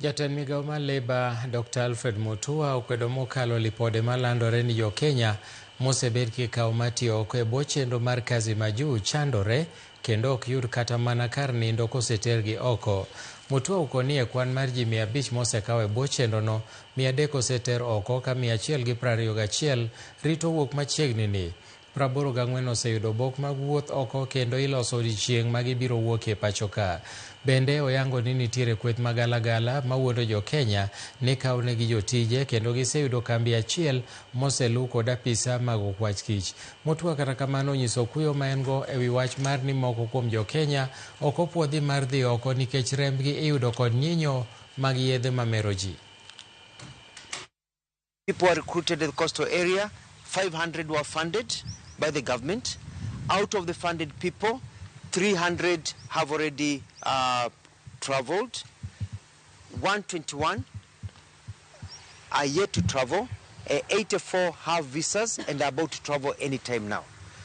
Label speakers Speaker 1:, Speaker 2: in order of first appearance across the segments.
Speaker 1: Jatend migao mar Labour Dr. Alfred Mutua okwedo mokalo lipode malandore ni jo-Kenya mosebed kikawo matiyo oko e bwo chenro mar Kazi Majuu chandore kendo ok yud kata mana kar nindo kosetergi oko. Mutua okoni e kwan mar ji 500 mosekaw e bwo chenrono, 300 oseter oko ka 121 rito wuok machiegni ni. 84 oseyudo obok mag wuoth oko kendo iloso odiechieng' ma gibiro wuokie pacho ka. Bende oyango ni nitiere kweth magalagala mawuondo jo-Kenya ni kawnegi jotije kendo giseyudo kambi achiel moselu kod apisa mag okwach kich. Mutua kata kamano onyiso kuyo ma en go ewi wach mar ni moko kuom jo-Kenya ok opuodhi mar dhi oko nikech rembgi iyudo kod nyinyo mag yedhe mamero ji.
Speaker 2: People were recruited in the coastal area, 500 were funded by the government. Out of the funded people, 300 have already traveled. 121 are yet to travel. 84 have visas and are about to travel anytime now.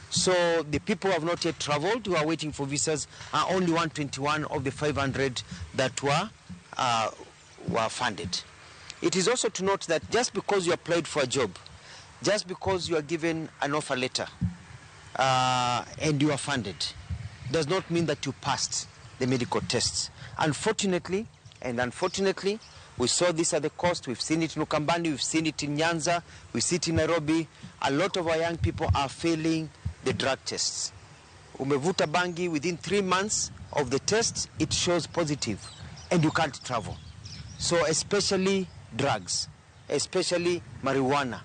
Speaker 2: So the people who have not yet traveled, who are waiting for visas, are only 121 of the 500 that were funded. It is also to note that just because you applied for a job, just because you are given an offer letter and you are funded, does not mean that you passed the medical tests. Unfortunately, and unfortunately, we saw this at the coast, we've seen it in Ukambani, we've seen it in Nyanza, we see it in Nairobi. A lot of our young people are failing the drug tests. Umevuta bangi within 3 months of the test, it shows positive, and you can't travel. So especially drugs, especially marijuana,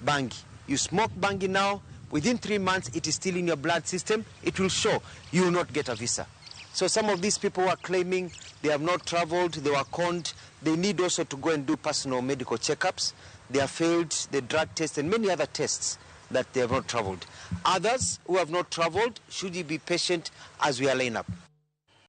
Speaker 2: bangi. You smoke bangi now, within 3 months it is still in your blood system, it will show you will not get a visa. So some of these people who are claiming they have not traveled, they were conned, they need also to go and do personal medical checkups. They have failed the drug test and many other tests that they have not traveled. Others who have not traveled, should you be patient as we are line up.